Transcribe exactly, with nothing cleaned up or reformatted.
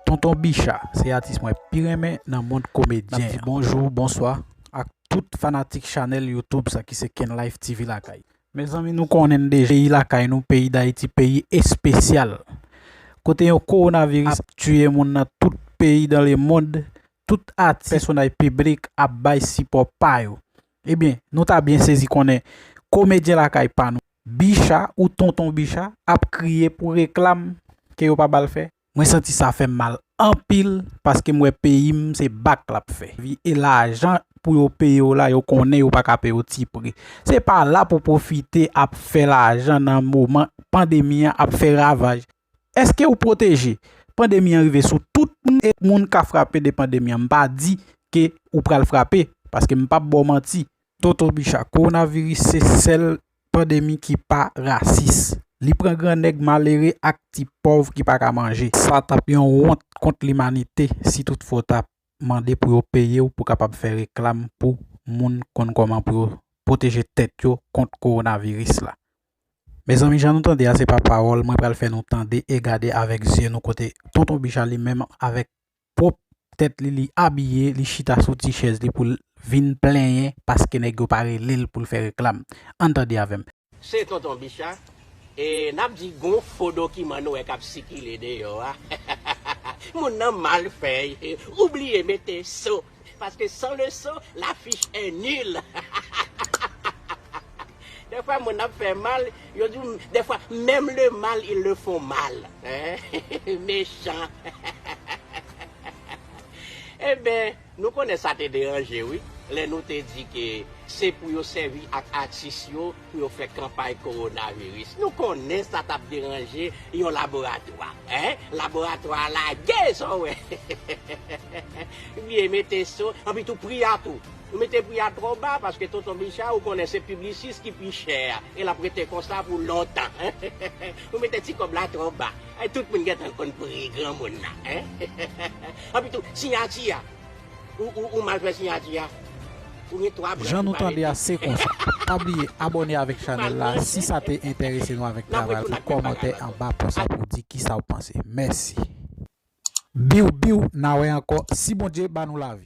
Tonton Bicha, se atis mwen pi renmen nan mond komedyen an. N ap di bonjou, bonswa ak tout fanatik chanèl YouTube sa ki se Ken Life T V lakay. Mezanmi, nou konnen deja peyi lakay nou, peyi Dayiti, peyi espesyal. Kote yon kowonaviris ap tiye moun nan tout peyi dans le monde, tout atis, pèsonaj piblik ap bay sipò pa yo. Ebyen, nou ta byen sezi konnen komedyen lakay pa nou, Bicha ou Tonton Bicha, ap kriye pou reklam ke yo pa ba l fè. Mwen santi sa fè m mal anpil, paske m wè peyi m se bak l ap fè. Vi e lajan pou yo peye w la, yo konnen yo pa ka peye w ti pri. Se pa la pou pwofite ap fè lajan nan moman pandemi an ap fè ravaj. Èske ou pwoteje? Pandemi an rive sou tout moun e moun ka frape de pandemi an. M pa di ke ou pral frape, paske m p ap ba w manti. Tonton Bicha, kowonaviris se sèl pandemi ki pa rasis. Li pran gran nèg malere ak ti pòv ki pa ka manje. Sa t ap yon wont kont limanite si toutfwa w ta mande pou yo peye w pou kapab fè reklam pou moun konn kòman pou yo pwoteje tèt yo kont kowonaviris la. Mezanmi, jan nou tande a, se pa pawòl, mwen pral fè nou tande e gade avèk zye nou kote Tonton Bicha li menm avèk pwòp tèt li, li abiye, li chita sou ti chèz li pou l vin plenyen paske nèg yo pa rele l pou l fè reklam. Ann tande avè m. Se Tonton Bicha, e n ap di gon fo dokiman nou wè k ap sikile deyò a. Moun nan mal fè, ou bliye mete so, paske san le so, la fiche est nulle. Dèfwa moun ap fè mal, yo di w, dèfwa, menm le mal, ils le font mal. Hein? Mechan. Eben, nou konnen sa te deranje, wi. Lè nou te di ke se pou yo sèvi ak atis yo pou yo fè kanpay kowonaviris. Nou konnen sa t ap deranje yon laboratwa, en? Laboratwa a lage, sa w wè. Byen mete so, anpi tou pri a tou. Nou mete pri a twò ba, paske Tonton Bicha, ou konnen se piblisis ki pi chè, e l ap rete konsa pou lontan. Nou mete ti kòb la twò ba. Ay, tout moun gentan konn pri granmoun nan, en? Anpi tou, siyati a. Ou, ou, ou mal fè siyati a. Ou gen twa branch. Jan nou tande a, se konsa. Pa bliye abòne avèk chanèl la si sa te enterese nou avèk travay ou. Kòmante anba pou sa pou di kisa w panse. Mèsi. Biw, biw, n a wè ankò si Bondye ba nou lavi.